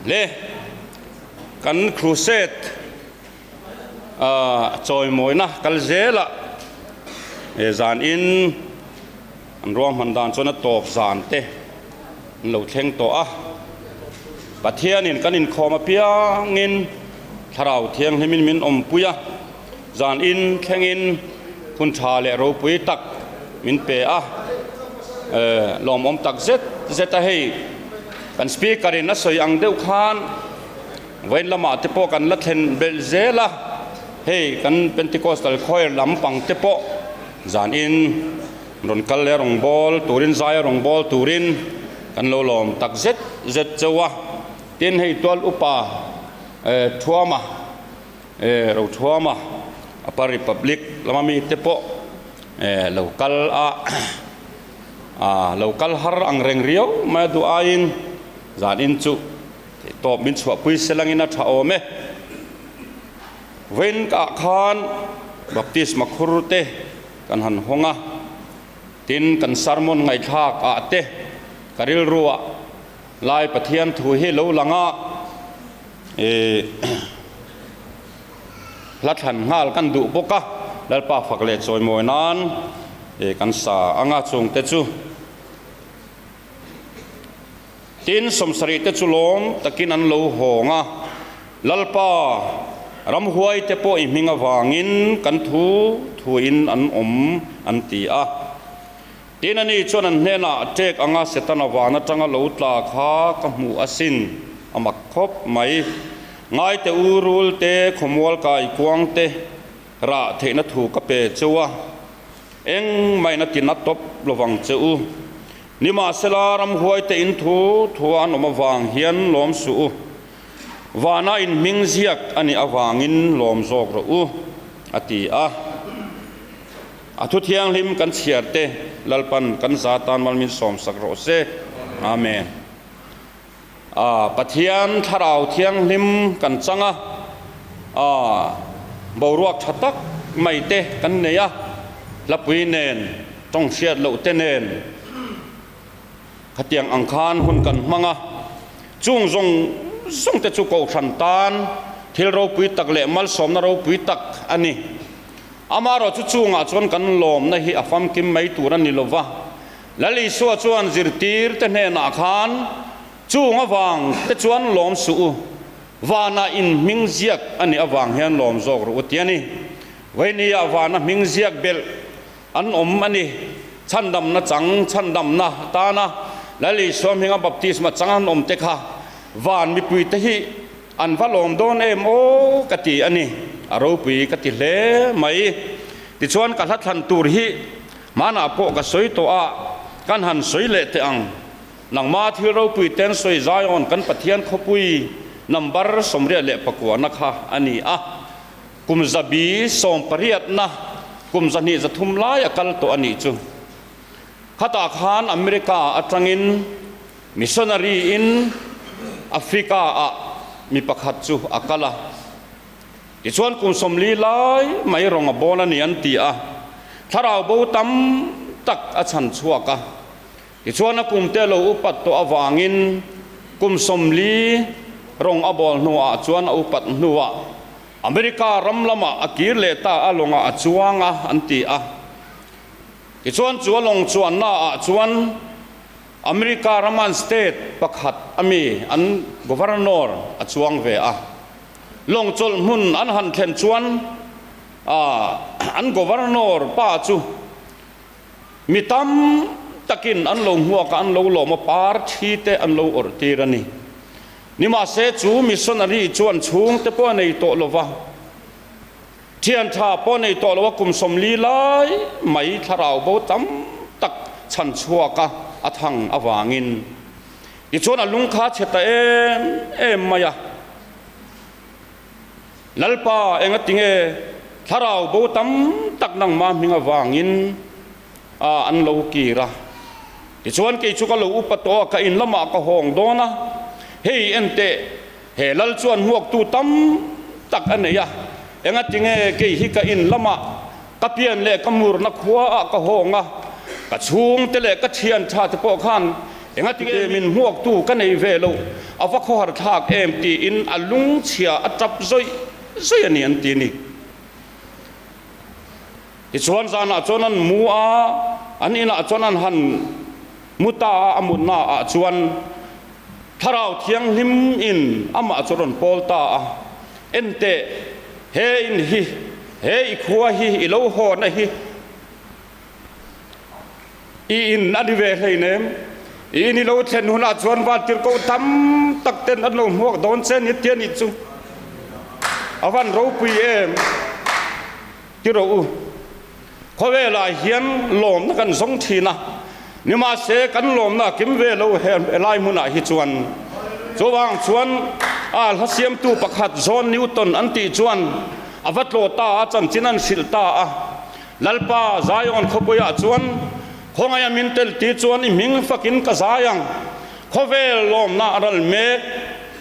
Le kan crusade chawimawina kal zelah he zan in an ruahman dan chuan a tawp zan te an lo thleng tawh a, Pathianin kan inkhawm apiangin thlarau thianghlimin min awmpui a, zan in thlengin hun tha leh ropui tak min pe a, lawmawm tak zet zet a hei kan speaker in a sawi ang deuh khan Vawiin lamah te pawh kan la thlen belh zel a, hei kan Pentecostal Choir lampang te pawh zanin rawn kal leh rawn bawl turin zaia rawn bawl turin kan lo lawm tak zet zet cheu a. Tin hei tual upa eh Thuama eh Rothuama Upper Republic lama mi te pawh eh lo kal a ah lo kal har ang reng riau mai a duh aiin zanin chu Tawp min chhuahpui selangin a tha awm e. Vawiin ah khan baptisma khur te kan han hawng a, tin kan sermon ngaihthlak ah te ka rilru ah lai Pathian thu hi lo lang a, ih hla thlan nghal kan duh bawk a, Lalpa fak leh chawimawi nan ih kan sa anga chungte chu. Tin, sawmsarih te chu lawm takin an lo hawng a, Lalpa, ramhuai te pawh i hming avangin kan thu thuin an awm, an ti a. Tin, ani chuan an hnenah, Ṭek anga Setana van aṭanga lo tla kha ka hmuh asin, a mak khawp mai. Ngaite u rul te, khawmual kai kuang te, rah theihna thu ka pe cheu a, engmahina tina tawp lovang che u. Nimahsela, ramhuaite in thu thua an awm avang hian lawm suh u. Vana in hming ziak a nih avangin lawm zawk rawh u, a ti a. A thu thianghlim kan chhiar te Lalpan kan za tan mal min sawmsak rawh se. Amen. A Pathian thlarau thianghlim kan chang a, a boruak tha tak mai te kan nei a, hlapui nen, tawng hriat loh te nen khatiang ang khan hun kan hmang a, chung zawng zawng te chu kohhran tan thil ropui tak leh malsawmna ropui tak a ni. Amaherawhchu chungah chuan kan lawmna hi a famkim mai tur a ni lova, Lal Isua chuan zirtirte hnenah khan, Chung avang te chuan lawm suh u, vanah in hming ziak a nih avang hian lawm zawk rawh u ti a ni. Vawinia vana hming ziak belh an awm a ni. Chhandamna chang, chhandamna tana Lal Isua hminga baptisma chang an awm te kha van mipuite hi an va lawm dawn em aw ka ti a ni. A ropui ka ti hle mai. Tichuan ka hlathlan tur hi Hmanah pawh ka sawi tawh a, kan han sawi leh teh ang. Nangma thil ropui ten sawi Zion kan Pathian khawpui number 84 na kha a ni a. Kum zabi 18 na kum 203 lai a kal tawh a nih chu. Khatah khan America atangin missionary in Africa ah mi pakhat chu a kal a. Tichuan kum 40 lai mai rawng a bawl a ni an ti a, thlarau bo tam tak a chhan chhuak a. Tichuan a kum te lo upat tawh avangin kum 40 rawng a bawl hnuah chuan a upat hnuah America ram lamah a kir leh ta a lawngah a chuang a an ti a. Tichuan chu a lawng chuannaah chuan America raman state pakhat ami an governor a chuang ve a. Lawng chawlh hmun an han thlen chuan an Governor pa chu mi tam takin an lo hmuak a, an lo lawm a, par thi te an lo awrh tir a ni. Nimahse chu missionary chuan chhungte pawh a nei tawh lo va, thian tha pawh a nei tawh lo a, kum 40 lai mai thlarau bo tam tak chhan chhuak a, a thang avangin. Tichuan a lung kha chhe ta em em mai a. Lalpa enga tinge thlarau bo tam tak nangma hming avangin a an lo kir a. Tichuan kei chu ka lo upa tawh a, ka in lamah ka hawng dawn a. Hei enteh, he lal chuan hmuaktu tam tak a nei a. Enga tinge kei hi ka in lamah ka pian leh ka murna khua ah ka hawng a, ka chhungte leh ka thian tha te pawh khan. Engati nge min hmuaktu ka nei ve lo, a va khawhar thlak em tiin a lungchhia a tap zawih zawih a ni an ti a ni. Tichuan zanah chuan an mu a, an inah chuan an han mu ta a, a mutna ah chuan Thlarau Thianghlim in amah chu rawn pawl ta a, Enteh, he in hi, he i khua hi, i lo hawna hi, I in a ni ve hleinem. I in i lo thlen hunah chuan vantirhkoh tam tak ten an lo hmuak dawn che ni tia nih chu a van ropui em ti rawh u. Khawvelah hian lawmna kan zawng thin a, nimahse kan lawmna a kim ve lo he lai hmunah hi chuan. Chuvang chuan a hla siamtu pakhat John Newton an tih chuan a va tlawh ta a, chanchin an hrilh ta a. Lalpa, Zion khawpuiah chuan khawngaih a min tel ti chuan i hming fakin ka zai ang. Khawvel lawmna a ral mek,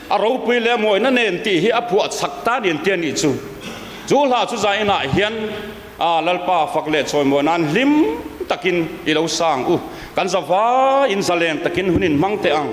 a ropui leh a mawina nen tih hi a phuah chak ta nin tia nih chu. Chu hla chu Zionah hian a Lalpa fak leh chawimawi nan hlim takin i lo sang u. Kan zava in zalen takin hun in hmang teh ang.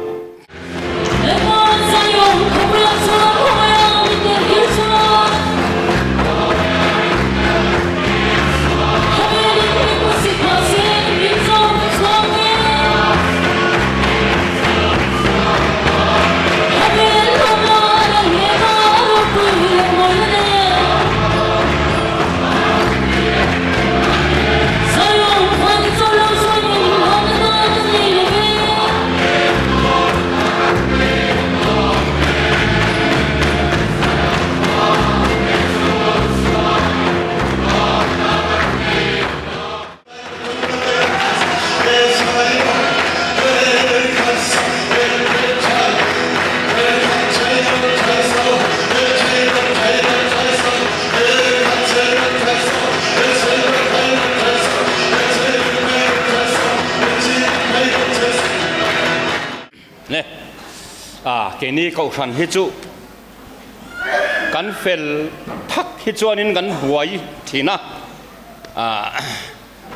Ne a keini kohhran hi chu kan fel thak hi chuanin kan buai thin a,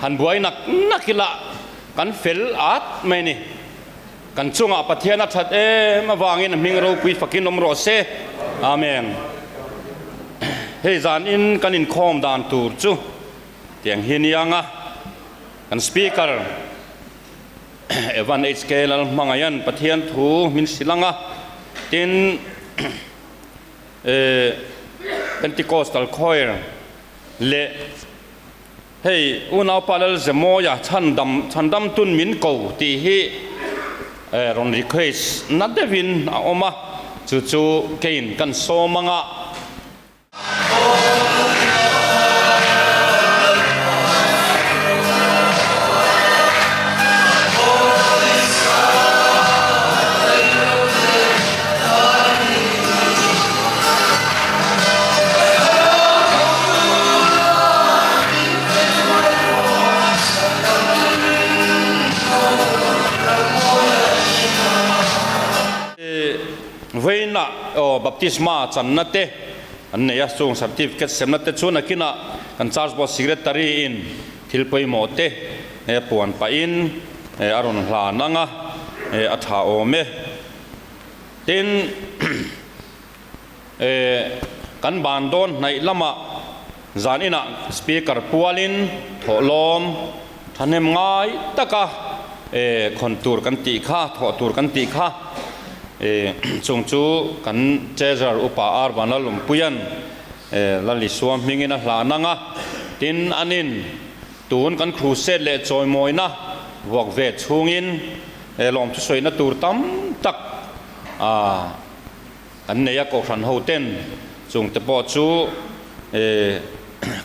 han buai nak nak ila kan fel at mai a ni. Kan chungah Pathian a that em avangin a hming ropui fakin awm rawh se. Amen. Hei zanin kan inkhawm dan tur chu tiang hi niang a, kan Speaker Evan HK Lalhmangaian Pathian thu min hrilh ang a, tin Pentecostal Choir leh Hei unaupa Lalzemawia chhandam chhandam tun min ko tih hi rawn request na deuhin a awm a, chu chu keiin kan sawm ang a. Vawiinah aw baptisma channa te an nei a, chung certificate semna te chu nakinah kan church board secretary in thil pawimawh te puan pahin a rawn hlan ang a, a tha awm e. Tin, kan ban dawn hnaih lamah zan inah speaker pualin thawhlawm thahnem ngai taka khawn tur kan tih kha, thawh tur kan tih kha chung chu kan Treasurer Upa R Vanlalawmpuia'n Lalisua hmingin a hlan ang a, tin anin tun kan crusade leh chawimawina vuak ve chhungin He lawm thusawiina tur tam tak an nei a, Kohhran ho ten chung te pawh chu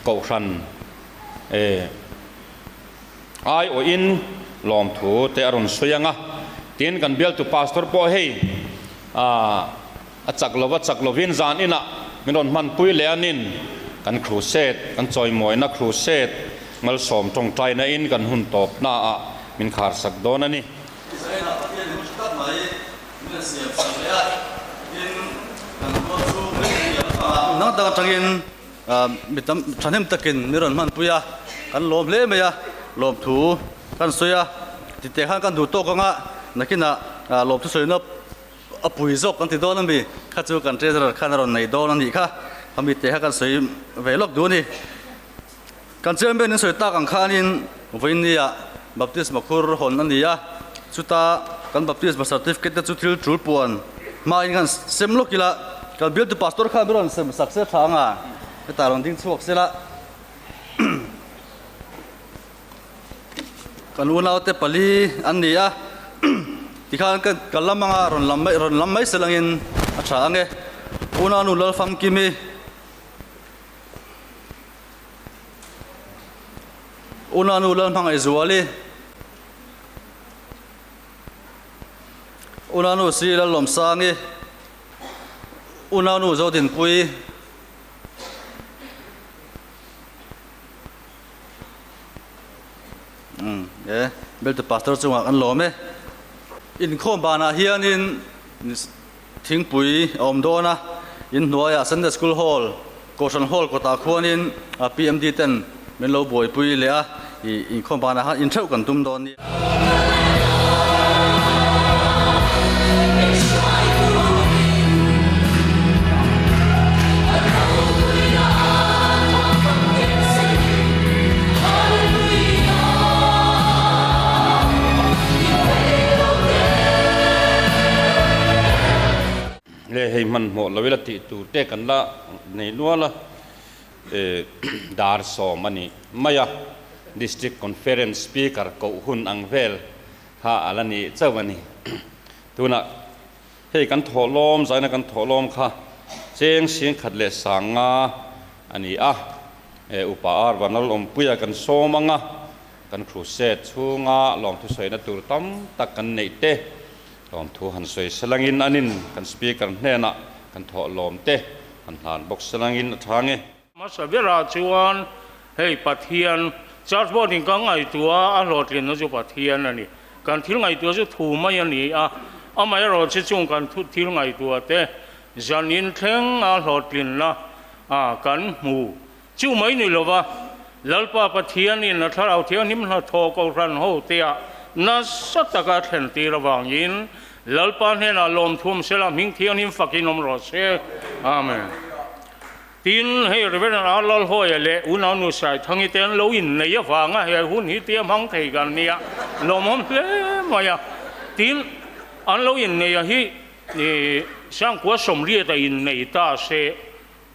Kohhran aiawhin lawmthu te a rawn sawi ang a, tin kan bialtu Pastor pawh hei a chak lova chak lovin zan inah min rawn hmanpui leh anin kan crusade kan chawimawina crusade malsawm tawngtaina in kan hun tawpna ah min khar sak dawn a ni. Israel-ah Pathian hun tha tak mai min a siam sak leh a, tin kan rual chu min hniam a. Dang dang atangin mi tam thahnem takin min rawn hmanpui a, kan lawm hle mai a, lawmthu kan sawi a, titeh khan kan duh tawk anga. Nakinah lawmthu sawina a pui zawk kan ti dawn a mi? Kha chu kan treasurer khan a rawn nei dawn a nih kha. Khami te kha kan sawi ve lawk duh a ni. Kan chairman in sawi tak ang khanin vawinia baptisma khur hawn a ni a, chuta kan baptisma certificate te chu thil tul puan hmain kan sem lawk ila, kan bialtu pastor khan rawn sem sak se tha anga hetah rawn ding chhuak sela kan unaute pali an ni a, tikhan kan lam anga rawn lam mai rawn lam mai selangin a tha ange unau nu Lalfamkimi. Unanu Lalhmangaihzuali, Unanu Si Lallawmsangi, Unanu Zodinpuii, Umm e, Bialtu Pastor chungah kan lawm e. Inkhawm banah hianin Thingpui a awm dawn a, in hnuaiah Sunday School Hall, Kohhran Hall kawtah khuanin PMD ten min lo buaipui leh a, ih inkhawm banah khan intheuh kan tum dawn nia. Le hei hmanhmawh lo ila tih tur te kan la nei nual a, dar sawm a ni mai a, District Conference Speaker koh hun ang vel kha a la ni chauh a ni. Tunah hei kan thawhlawm zaina kan thawhlawm kha cheng sing khat leh sang nga a ni a, Upa Ar Vanlalawmpuia kan sawm ang a, Kan crusade chhunga lawmthu sawina tur tam tak kan neih te, lawmthu han sawi selangin anin kan speaker hnenah kan thawh lawm te han hlan bawk selangin a tha nge. Hmasa berah chuan hei Pathian Church Board in kan ngaihtuah a hlawhtlinna chu Pathian a ni. Kan thil ngaihtuah chu thu mai a ni a, amaherawhchu chung kan thil ngaihtuah te zanin thleng a hlawhtlinna kan hmu. Chu mai ni lova, Lalpa Pathianin a Thlarau Thianghlim hnathawh Kohhran hotea nasa taka thlen tir avangin Lalpa hnenah lawmthum sela hming thianghlim fakin awm rawh se. Amen. Tin, hei Rev. R. Lalhawia leh Unaunu Saithangi te an lo innei avanga he hun hi tia hmang thei kan nia, lawmawm hle mai a. Tin, an lo inneia hi Sangkua Sawmriata innei ta se,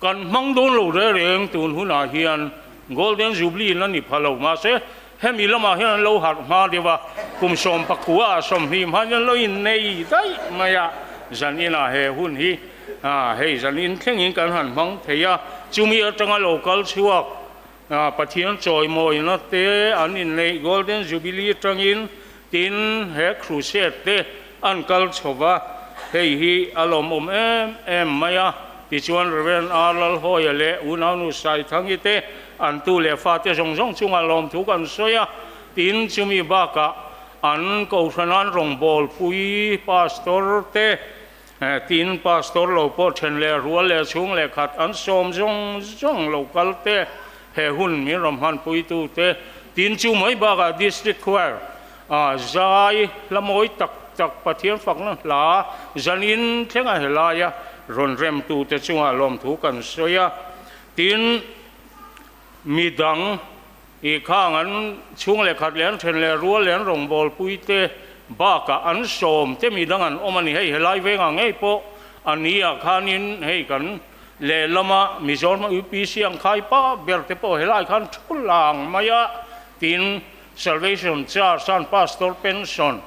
Kan hmang dawn lo reng reng tun hunah hian Golden Jubilee in a ni pha lo. Mahse, hemi lamah hian an lo harh hma deuh a, kum 19 ah 20 hman hian an lo innei daih mai a, zan inah he hun hi hei zan in thlengin kan han hmang thei a, chumi atanga lo kal chhuak Pathian chawimawina te an inneih Golden Jubilee atangin tin he crusade te an kal chho va, hei hi a lawmawm em em mai a, tichuan Rev. R. Lalhawia leh Unaunu Saithangi te an tu leh fate zawng zawng chungah lawmthu kan sawi a, tin chumi bakah an Kohhranan rawngbawlpui Pastor te Tin, Pastor lo pawh then leh rual leh chhung leh khat an sawm zawng zawng lo kal te, he hun min rawn hmanpuitu te, tin chu mai bakah District Choir ah zai hla mawi tak tak Pathian fakna hla zanin thlenga helaia rawn remtu te chungah lawmthu kan sawi a, tin midang I khang an chhung leh khat leh an then leh rual leh an rawngbawlpui te bakah an sawm te mi dang an awm a ni. Hei helai vengah ngei pawh a ni ah khanin hei kan lehlama Mizoram UPC ang khai pa ber te pawh helai khan thu lang mai a, tin Salvation Church an Pastor pension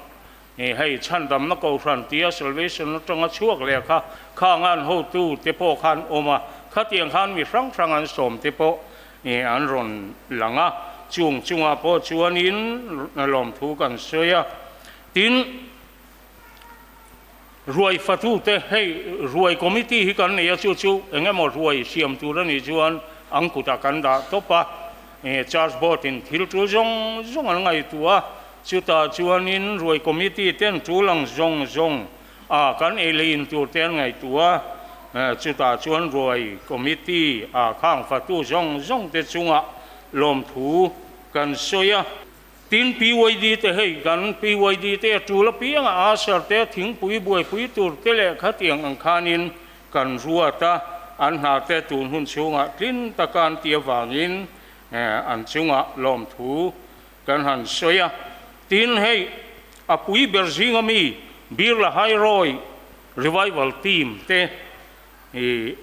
i hei chhandamna kohhran tia Salvation atanga chhuak leh kha khang an hotu te pawh khan awm a, khatiang khan mi hrang hrang an sawm te pawh I an rawn lang a, chung chungah pawh chuanin lawmthu kan sawi a. Tin, ruai fatute, hei ruai committee hi kan nei a, chu chu eng emaw ruai siam tur a nih chuan an kutah kan dah tawp a, church board in thil tul zawng zawng an ngaihtuah a, chutah chuanin ruai committee ten tul ang zawng zawng A kan ei leh in tur te an ngaihtuah a, chutah chuan ruai committee a khang fatu zawng zawng te chungah lawmthu kan sawi a. Tin, PYD te hei kan PYD te a tul apianga usher te thingpui buaipui tur te leh khatiang ang khanin kan ruat a, an hna te tun hun chhungah tlin taka an tih avangin an chungah lawmthu kan han sawi a. Tin, hei a pui ber zinga mi Birla High Roy Revival Team te i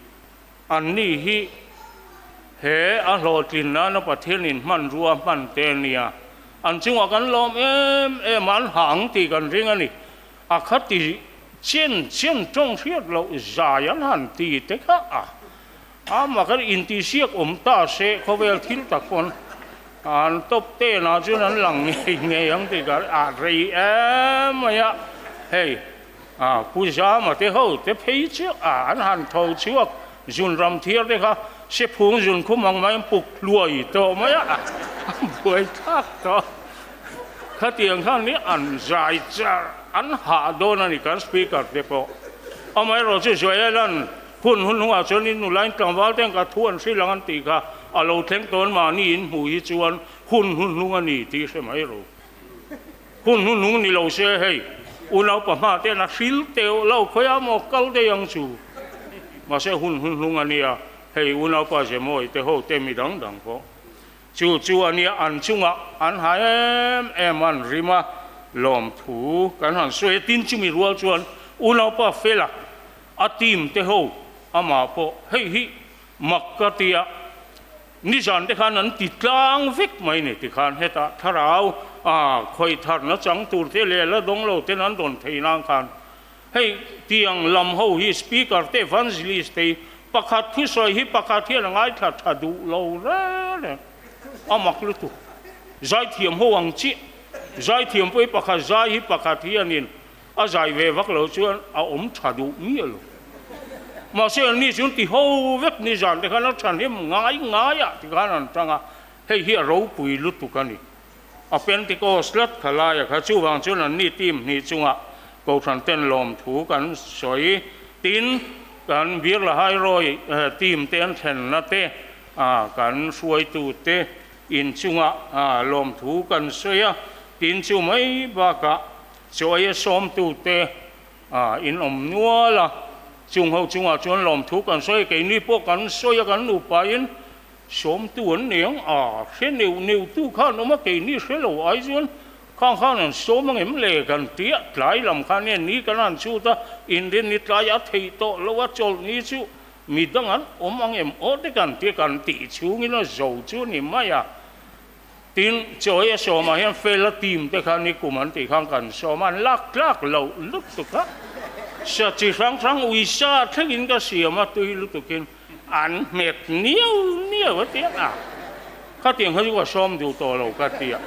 Anni hi he a hlawhtlin nana Pathianin hmanrua hman te a nia. An chungah kan lawm em em a, an hah ang tih kan ring a ni. A khati chen chen tawng hriat loh zai an han ti te kha a, amah kha intihsiak awm ta se khawvel thil tak pawn an top ten ah chuan an lang ngei ngei ang tih ka a rei em mai a, hei. A Pu Zama te ho te phei chu a an han tho chhuak zun ram thiar te kha Sephung zun khum ang mai an puk hluai tawh mai a, a buai thlak tawh. Khatiang khan hi an zai char an hah dawn a ni kan speaker te pawh. Amaherawh chu Joelan hun hun hnungah chuan in nulain tlangval ten ka thu an hrilh ang an tih kha a lo thleng tawn mahni in hmuh hi chuan hun hun hnung a ni tih hre mai ro. Hun hnuhnung ni lo se hei, unaupa hma ten a hril teuh lo khawiah maw kal daih ang chu. Mahse hun hnuhnung a nia, hei unaupa Zemawi te ho te mi dang dang pawh chu chu a nia an chungah an ha em em an rim a, lawmthu kan han sawi a, tin chumi rual chuan unaupa Fela a team te ho amah pawh hei hi mak ka tia. Nizan te khan an ti tlang vek mai ni tikhan hetah thlarau a khawih tharna chang tur te leh la dawng lo ten an rawn thei nan khan hei tiang lam ho hi speaker te evangelist te hi pakhat thusawi hi pakhat hian a ngaithla tha duh lo reng reng a mak lutuk zaithiam ho ang chiah zaithiam pawh hi pakhat zai hi pakhat hianin A zai ve vak lo chuan a awm tha duh miah lo. Mahse anni chuan ti ho vek ni zan te khan a thahnem ngai ngai ah ti khan an tang a, hei hi a ropui lutuk a ni. A Pentecost tlat kha laia kha chuvang chuan anni team hnih chungah Kohhran ten lawmthu kan sawi. Tin, kan Birla High Roy team te an thlenna te, kan hruaitu te inchungah lawmthu kan sawi a, tin chu mai bakah Chawi a sawmtute in awm nual a, chung ho chungah chuan lawmthu kan sawi a, keini pawh kan sawi a, kan nupain sawmtu an nei ang a, hre neuh neuhtu kha an awm a, keini hre lo ai chuan khang khan an sawm ang em le kan ti a, tlai lam khan nge ni kan han chhut a, inrin ni tlai a theih tawh lo a, chawlh ni chu mi dang an awm ang em aw te kan ti a, kan tih chhungin a zo chu a ni mai a. Tin, chawi a sawmah hian Fela team te kha nikum an tih khan kan sawm a, an lak tlak loh lutuk a, sa chi hrang hrang uisa thlengin ka siam a, tui lutukin an hmet niau niau a tia a, khatiang kha chu ka sawm duh tawh lo ka tia.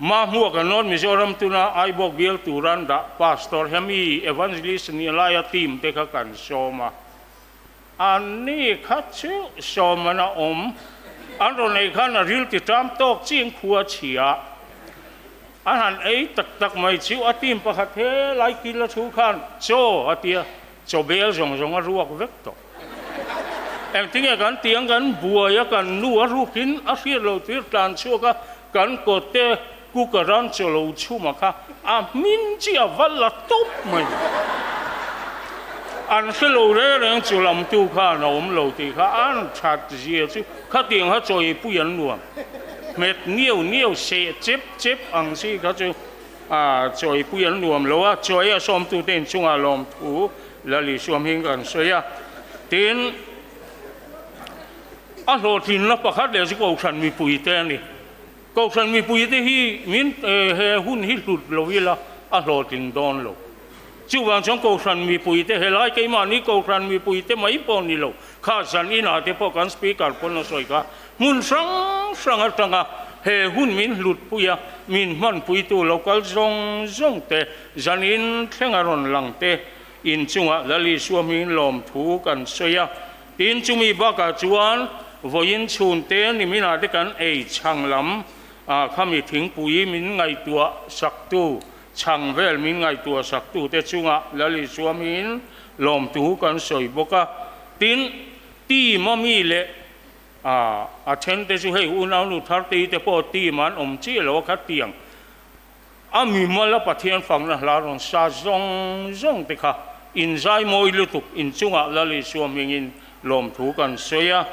Mahmua kan North Mizoram tuna Aibawk bial turan dah Pastor hemi Evangelist ni laia team te kha kan sawm a. Anni kha chu sawman a awm. An rawn ei khan a ril ti ṭam tawk chiang khua chhia. An han ei tak tak mai chu a team pakhat he lai kil a thu khan chaw a tia, chaw bel zawng zawng a ruak vek tawh. Engtinge kan ti ang kan buai a kan nu a rukin a hriat lo tir tlan chhuak a, kan kawtte cooker an chaw lo chhum a kha a hmin chi a va la tawp mai. An hre lo reng reng chu lamtu khan a awm lo tih kha an that zia chu khatiang kha chawi pui an nuam. Hmet niau niau seh chep chep ang chi kha chu a chawi pui an nuam lo a, chawi a sawmtute inchungah lawmthu Lali Suamhing kan sawi a. Tin, a hlawhtlinna pakhat leh chu Kohhran mipuite a ni. Kohhran mipuite hi min he hun hi hlut lo ila a hlawhtling dawn lo. Chuvang chuan Kohhran mipuite helai keimahni Kohhran mipuite mai pawh ni lo, kha zan inah te pawh kan Speaker pawn a sawi kha, hmun hrang hrang atanga he hun min hlutpui a, min hmanpuitu local zawng zawng te, zan in thleng a rawn lang te inchungah Lal Isua hmingin lawmthu kan sawi a. Tin, chumi bakah chuan vawiin chhungte niminah te kan ei chhang lam ah khami thingpui min ngaihtuah saktu, chhang vel min ngaihtuah saktute chungah Lal Isua hmingin lawmthu kan sawi bawk a. Tin, team a mi leh. A a then te chu hei unaunu Thartei te pawh team an awm chiah lo a kha tiang a mimal a Pathian fakna hla rawn sa zawng zawng te kha inzai mawi lutuk inchungah Lal Isua hmingin lawmthu kan sawi a.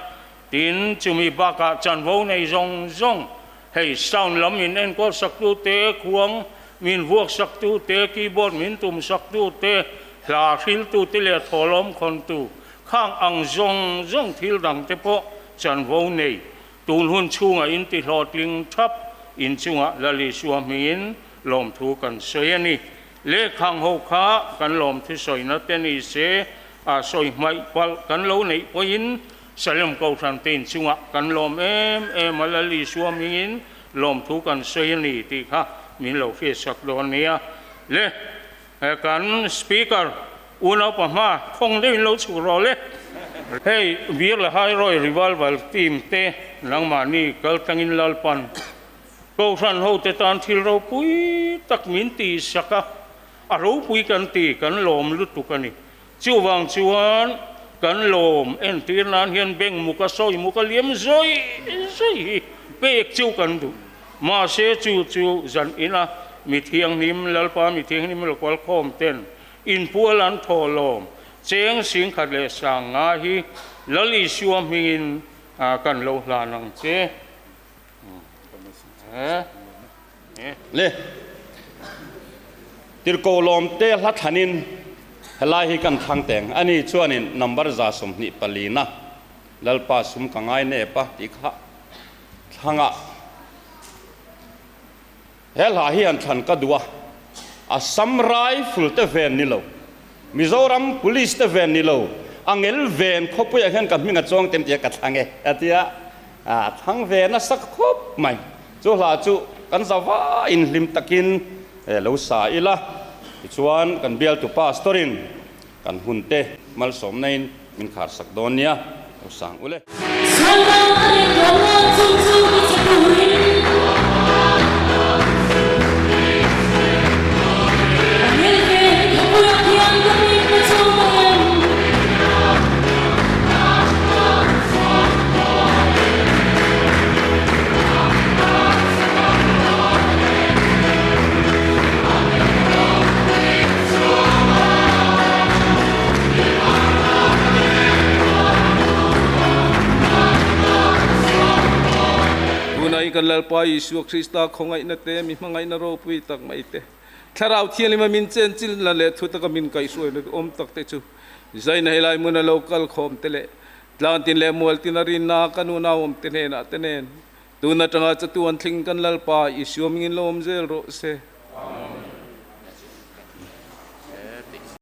Tin, chumi bakah chanvo nei zawng zawng, hei sound lam min enkawl saktu te, khuang min vuak saktu te, keyboard min tum saktu te, hla hriltu te leh thawhlawm khawntu khang ang zawng zawng thil dang te pawh chanvo nei. Tun hun chhungah in ti hlawhtling thap inchungah Lal Isua hmingin lawmthu kan sawi a ni. Lehkhang ho kha kan lawmthu sawina te ni se, a sawi hmaih palh kan lo neih pawhin Salem Kohhran te inchungah kan lawm em em a, Lal Isua hmingin lawmthu kan sawi a ni tih kha min lo hriatsak dawn nia. Le, kan Speaker unaupa hma khawng deuhin lo chhuk rawh le. Hei Birla Hairawi Revival Team te nangmahni kal tlangin Lalpan Kohhran hote tan thil ropui tak min tihsak a, a ropui kan ti, kan lawm lutuk a ni. Chuvang chuan kan lawm entir nan hian beng muka sawi muka liam zawi zawi hi pek chu kan duh. Mahse chu chu zan ina mi thianghlim Lalpa mi thianghlim local khawm ten inpual an thawh lawm cheng singkhat leh sang nga hi Lal Isua hmingin kan lo hlan ang che. Le Tirhkoh lawmte hla thlanin helai hi kan thlang teng a ni chuanin number 24 na Lalpa sum ka ngai nep a tih kha thlangah he hla hi an thlan ka duh a, Assam Rifle te ven ni lo, Mizoram Police te ven ni lo, a ngel ven khawpuiah hian ka hming a chuang tem tih a ka thlang e a ti a, a thlang ve nasa khawp mai. Chu hla chu kan zava inhlim takin lo sa ila, tichuan kan bialtu Pastor-in kan hunte malsawmnain min kharsak dawn nia, lo sang ule. Tunah i kan Lalpa Isua Krista khawngaihna te, mi hmangaihna ropui tak mai te, Thlarau Thianghlim a min chenchilna leh thu taka min kaihhruaina awm tak te chu Zaina helai hmuna lo kal khawm te leh Tlantin leh Mualtin a rinna kan unau awm te hnenah te nen tun atanga chatuan thling kan Lalpa Isua mingin lo awm zel rawh se.